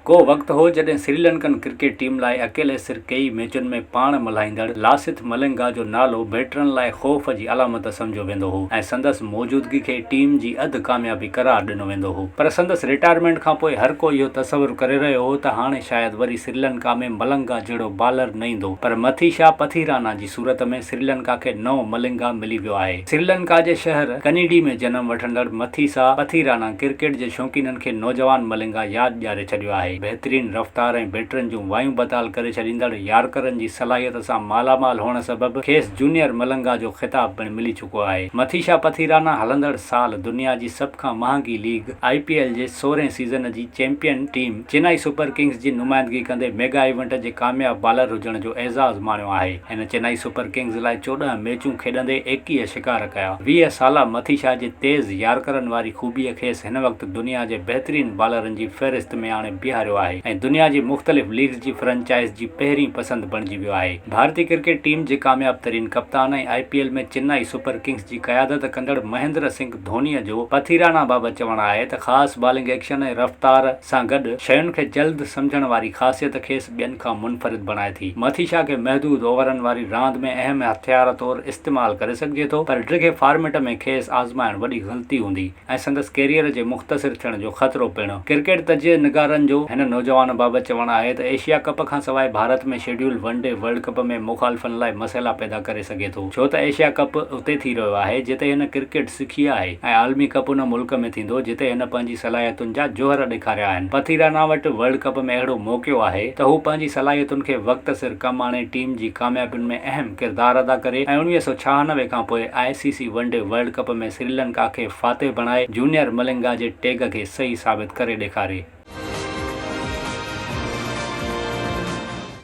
ڪو وقت هو جڏهن سريلنڪن ڪرڪيٽ ٽيم لاء اڪيلي سر ڪيئي ميچن ۾ پاڻ ملهائيندڙ لاسٿ ملنگا جو نالو بيٽرن لاء خوف جي علامت سمجهيو ويندو هو ۽ سندس موجودگي کي ٽيم جي اڌ ڪاميابي قرار ڏنو ويندو هو پر سندس رٽائرمينٽ کانپوء هر ڪو اهو تصور ڪري رهيو هو ته هاڻي شايد وري سريلنڪا ۾ ملنگا جهڙو بالر نه ايندو پر مٿيشا پٿيرانا جي صورت ۾ سريلنڪا کي نئون ملنگا ملي ويو آهي. سريلنڪا جي شهر ڪنيڊي ۾ جنم وٺندڙ مٿيسا پٿيرانا ڪرڪيٽ جي شوقينن کي نوجوان ملنگا ياد ڏياري ڇڏيو آهي. بهترين رفتار ۽ بيٽرن جون وايون بتال ڪري ڇڏيندڙ يارڪرن جي صلاحيت سان مالا مال هئڻ سبب کيس جونيئر ملنگا جو خطاب پڻ ملي چڪو آهي. مٿيشا پٿيرانا هلندڙ سال دنيا جي سڀ کان مهانگي ليگ آء پي ايل جي سورهين سيزن جي champion team Chennai super kings جي نمائندگي ڪندي ميگا ايونٽ جي ڪامياب بالر هجڻ جو اعزاز ماڻيو آهي. هن چينائي سپر ڪنگز لاء 14 ميچون کيڏندي 21 شڪار ڪيا. 20 سالا مٿيشا جي تيز يارڪرن واري خوبيء کيس هن وقت دنيا جي بهترين بالرن جي فهرست ۾ آڻي بيهاريو آهي ۽ دنيا جي مختلف ليگز جي فرنچائز جي پهرين پسند بڻجي ويو آهي. ڀارتي ڪرڪيٽ ٽيم جي ڪامياب ترين ڪپتان ۽ I P L ۾ Chennai super kings جي قيادت ڪندڙ مهندر سنگهه ڌونيء جو پٿيرانا بابت چوڻ آهي ته خاص بالنگ ايڪشن ۽ رفتار سان گڏ شين کي جلد سمجهڻ واري خاصيت کيس ٻين کان منفرد بڻائي ٿي. مٿيشا کي محدود اوورن واري راند ۾ اهم هٿيار طور استعمال ڪري سگهجي ٿو پر ڊگهي فارميٽ ۾ کيس آزمائڻ وڏي غلطي هوندي ۽ سندس ڪيريئر جي مختصر ٿيڻ جو خطرو پڻ. ڪرڪيٽ تجزيه نگارن جو هن نوجوان بابت چوڻ آهي ته ايشيا ڪپ کانسواء Bharat ۾ schedule one day world cup ۾ مخالفن لاء مسئلا پيدا ڪري سگهي ٿو ڇو ته ايشيا ڪپ اتي ٿي رهيو آهي جتي هن ڪرڪيٽ سکي آهي ۽ عالمي ڪپ ان ملڪ ۾ ٿيندو جتي هن پنهنجي صلاحيتن جا جوهر ڏيکاريا آهن. پٿيرانا وٽ ورلڊ ڪپ ۾ اهڙو موقعو آهي ته هو پنهنجي صلاحيتن کي وقت سر ڪم آڻي ٽيم جي ڪاميابين ۾ اهم ڪردار ادا ڪري ۽ 1996 کان پوء I C C one day world cup ۾ Sri Lanka کي فاتح بڻائي جونيئر ملنگا جي ٽيگ کي صحيح ثابت ڪري ڏيکاري.